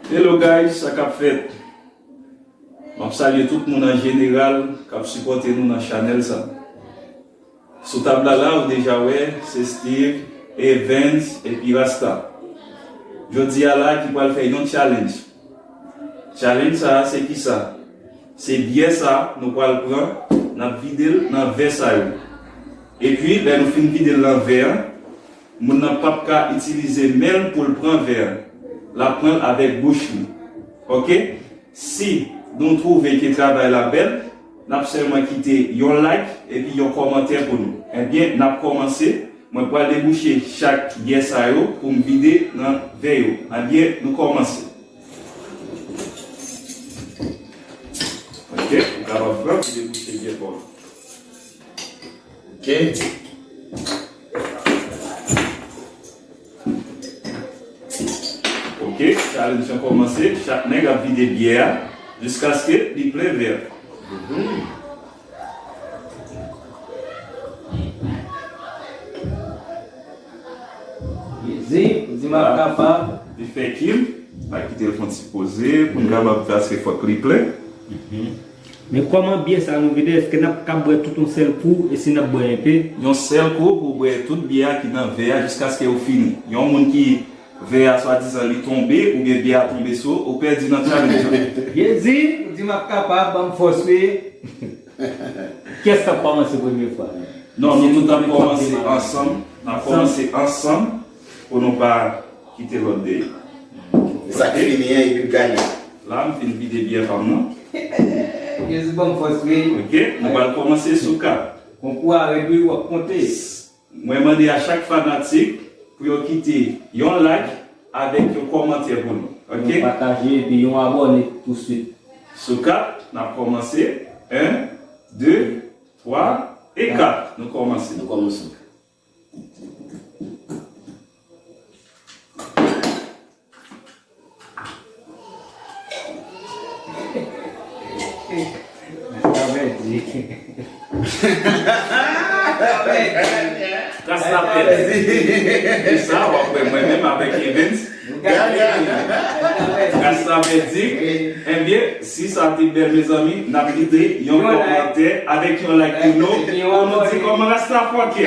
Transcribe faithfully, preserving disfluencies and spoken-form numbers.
Hello guys, sa k ap fèt? M ap salye tout moun an jeneral k ap sipòte nou nan chanèl sa. Sou tab la la, ou deja wè, se Steve, Evans, epi Rasta. Jodi a la, ki pral fè yon challenge. Challenge sa a, se kisa? Se byè sa a, nou pral pran, n ap vide l nan vè sa yo. Epi, lè nou fin vide l nan vè a, moun nan p ap ka itilize men l pou l pran vè a. L ap pran l avèk bouch li. Oke? Si nou twouve ke travay la bèl, n ap sèlman kite yon like epi yon kòmantè pou nou. Ebyen, n ap kòmanse. Mwen pral debouche chak byè sa yo pou m vide nan vè yo. Ebyen, nou kòmanse. Oke, ou kapab pran pou debouche byè pa w. Oke. Oke, challenge lan kòmanse. Chak nèg ap vide byè a jiskaske li plen vè a. Jezi, di m ap kapab. Li fè kil, n a kite l fè yon ti poze pou n kapab, paske fòk li plen. Men kòman byè sa nou vide, èske n ap ka bwè tout yon sèl kou e si n ap bwè enpe? Yon sèl kou pou w bwè tout byè a ki nan vè a jiskaske ou fini. Yon moun ki vè a swadizan li tonbe oubyen byè a tonbe sou ou, ou pèdi nan challenge lan. Jezi, ou di m ap kapab, ban m fòs wi. Kiyès k ap kòmanse premye fwa? Non, nou tout ap kòmanse ansanm. N ap kòmanse ansanm pou nou pa kite lòt dèyè. E sa k fini an, epi l ganyan. La, m fin vide byè pa m nan. Jezi ban m fòs wi. Oke, nou pral kòmanse sou kat. Konkou a rèd wi, w ap konte. Mwen mande a chak fanatik pou yo kite yon like avèk yon kòmantè pou nou. Oke? Yon pataje epi yon abòne touswit. Sou kat, n ap kòmanse. En, de, twa e kat. Nou kòmanse. Nou kòmanse. Rasta pèdi. E sa, w ap wè mwen menm avèk Evans. Rasta pèdi. Ebyen, si sa te bèl, mezanmi, n ap kite yon kòmantè avèk yon like pou nou, pou nou di kòman Rasta fòkè.